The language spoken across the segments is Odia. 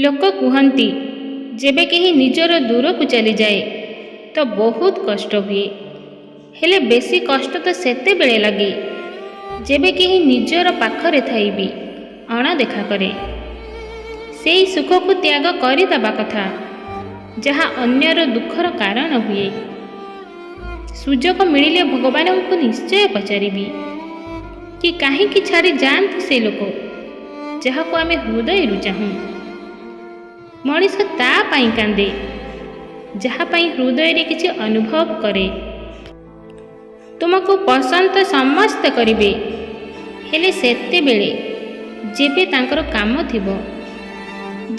ଲୋକ କୁହନ୍ତି, ଯେବେ କେହି ନିଜର ଦୂରକୁ ଚାଲିଯାଏ ତ ବହୁତ କଷ୍ଟ ହୁଏ। ହେଲେ ବେଶୀ କଷ୍ଟ ତ ସେତେବେଳେ ଲାଗେ, ଯେବେ କେହି ନିଜର ପାଖରେ ଥାଇ ବି ଅଣଦେଖା କରେ। ସେଇ ସୁଖକୁ ତ୍ୟାଗ କରିଦେବା କଥା, ଯାହା ଅନ୍ୟର ଦୁଃଖର କାରଣ ହୁଏ। ସୁଯୋଗ ମିଳିଲେ ଭଗବାନଙ୍କୁ ନିଶ୍ଚୟ ପଚାରିବି କି କାହିଁକି ଛାଡ଼ି ଯାଆନ୍ତି ସେ ଲୋକ, ଯାହାକୁ ଆମେ ହୃଦୟରୁ ଚାହୁଁ। ମଣିଷ ତା ପାଇଁ କାନ୍ଦେ, ଯାହା ପାଇଁ ହୃଦୟରେ କିଛି ଅନୁଭବ କରେ। ତୁମକୁ ପସନ୍ଦ ତ ସମସ୍ତେ କରିବେ, ହେଲେ ସେତେବେଳେ ଯେବେ ତାଙ୍କର କାମ ଥିବ।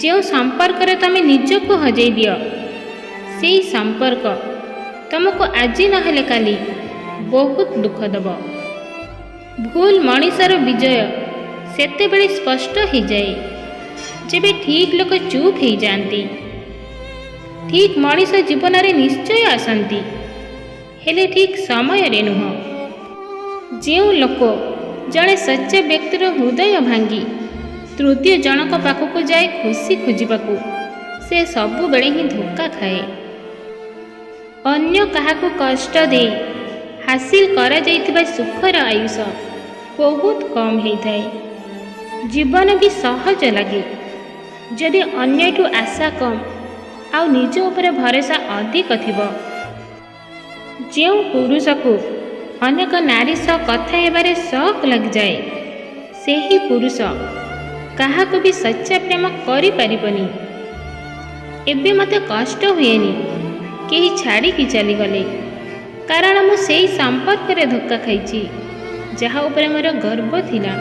ଯେଉଁ ସମ୍ପର୍କରେ ତମେ ନିଜକୁ ହଜେଇ ଦିଅ, ସେଇ ସମ୍ପର୍କ ତମକୁ ଆଜି ନହେଲେ କାଲି ବହୁତ ଦୁଃଖ ଦେବ। ଭୁଲ ମଣିଷର ବିଜୟ ସେତେବେଳେ ସ୍ପଷ୍ଟ ହେଇଯାଏ, ଯେବେ ଠିକ୍ ଲୋକ ଚୁପ୍ ହେଇଯାଆନ୍ତି। ଠିକ୍ ମଣିଷ ଜୀବନରେ ନିଶ୍ଚୟ ଆସନ୍ତି, ହେଲେ ଠିକ୍ ସମୟରେ ନୁହଁ। ଯେଉଁ ଲୋକ ଜଣେ ସଚ୍ଚା ବ୍ୟକ୍ତିର ହୃଦୟ ଭାଙ୍ଗି ତୃତୀୟ ଜଣଙ୍କ ପାଖକୁ ଯାଏ ଖୁସି ଖୋଜିବାକୁ, ସେ ସବୁବେଳେ ହିଁ ଧୋକା ଖାଏ। ଅନ୍ୟ କାହାକୁ କଷ୍ଟ ଦେଇ ହାସିଲ କରାଯାଇଥିବା ସୁଖର ଆୟୁଷ ବହୁତ କମ୍ ହେଇଥାଏ। ଜୀବନ ବି ସହଜ ଲାଗେ, ଯଦି ଅନ୍ୟଠୁ ଆଶା କମ୍ ଆଉ ନିଜ ଉପରେ ଭରସା ଅଧିକ ଥିବ। ଯେଉଁ ପୁରୁଷକୁ ଅନେକ ନାରୀ ସହ କଥା ହେବାରେ ସକ୍ ଲାଗିଯାଏ, ସେହି ପୁରୁଷ କାହାକୁ ବି ସଚ୍ଚା ପ୍ରେମ କରିପାରିବନି। ଏବେ ମୋତେ କଷ୍ଟ ହୁଏନି କେହି ଛାଡ଼ିକି ଚାଲିଗଲେ, କାରଣ ମୁଁ ସେଇ ସମ୍ପର୍କରେ ଧୋକା ଖାଇଛି, ଯାହା ଉପରେ ମୋର ଗର୍ବ ଥିଲା।